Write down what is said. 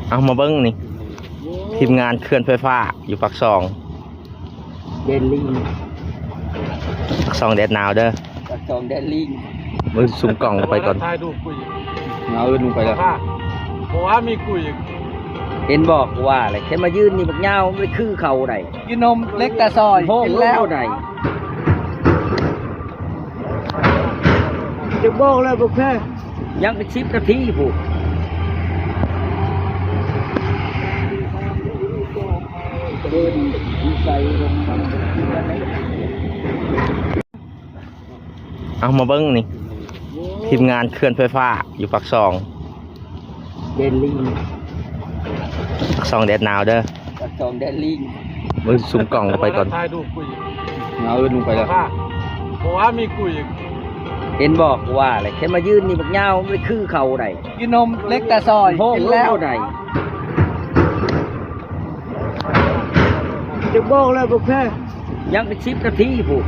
ເອົາມາເບິ່ງນີ້ ທີມງານເຂື່ອນໄຟຟ້າຢູ່ປາກຊ່ອງ ແດນລິງ ປາກຊ່ອງແດນໜາວເດີ ປາກຊ່ອງແດນລິງ ເບິ່ງຊູມກ້ອງໄປກ່ອນ ເອົາເອີ້ນລົງໄປແລ້ວ ເຫັນບໍ່ ວ່າແຫຼະ ແຄ່ມາຢືນນີ້ບັກຍາວ ມັນຄືເຂົາໃດ ຢູ່ນົມເລັກຕາຊອຍ ໂພກ ເຫັນແລ້ວໃດ ຈະບອກແລ້ວບໍ່ແພ້ ຍັງເປັນສິບນາທີພຸ້ນ ເອົາມາເບິ່ງນີ້ ທີມງານເຂື່ອນໄຟຟ້າຢູ່ປາກຊ່ອງ ແດນລິງ ປາກຊ່ອງແດນໜາວເດີ ປາກຊ່ອງແດນລິງ ເບິ່ງຊູມກ້ອງໄປກ່ອນ ເອົາເອີ້ນລົງໄປແລ້ວ ເຫັນບໍ່ ວ່າແຫຼະ ແຄ່ມາຢືນນີ້ບັກຍາວ ມັນຄືເຂົາໃດ ຢູ່ນົມເລັກຕາຊອຍ ໂພກ ເຫັນແລ້ວໃດ ຈະບອກແລ້ວບໍ່ແພ້ ຍັງເປັນສິບນາທີພຸ້ນ